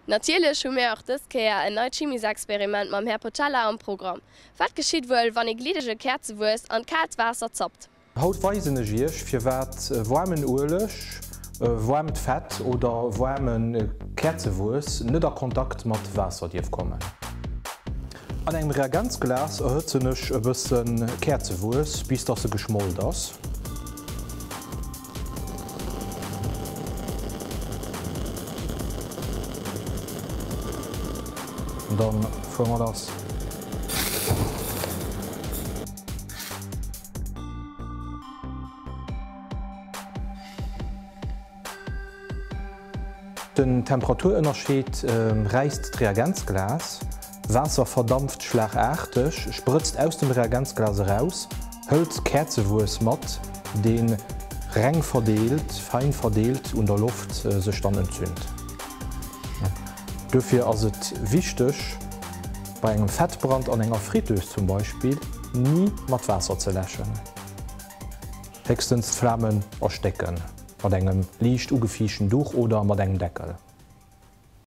Natierlech hu mir och dës Kéier en neit Chimisexperiment mam Här Pocella am Programm. Wat geschitt wuel, wann ee gliddege Käerzewuess an kaalt Waasser zappt? Haut weisen ech iech firwat waarmen Ueleg, waarmt Fett oder waarme Käerzewuess net a Kontakt mat Waasser dierf kommen. An engem Reagenzglas erhëtzen ech e bësse Käerzewuess bis dass e geschmolt ass. Dann fuere mer lass. Den Temperaturënnerscheed räisst d'Reagenzglas. Waasser verdampft schlagaarteg, sprëtzt aus dem Reagenzglas eraus, hëlt Käerzewuess mat, dee reng verdeelt, fein verdeelt un der Loft sech dann entzünd. Dofir ass et wichteg, bei engem Fettbrand an enger Friteuse zum Beispill, ni mat Waasser ze läschen. Héchstens d'Flamen erstécken mat engem liicht ugefiichten Duch oder mat engem Deckel.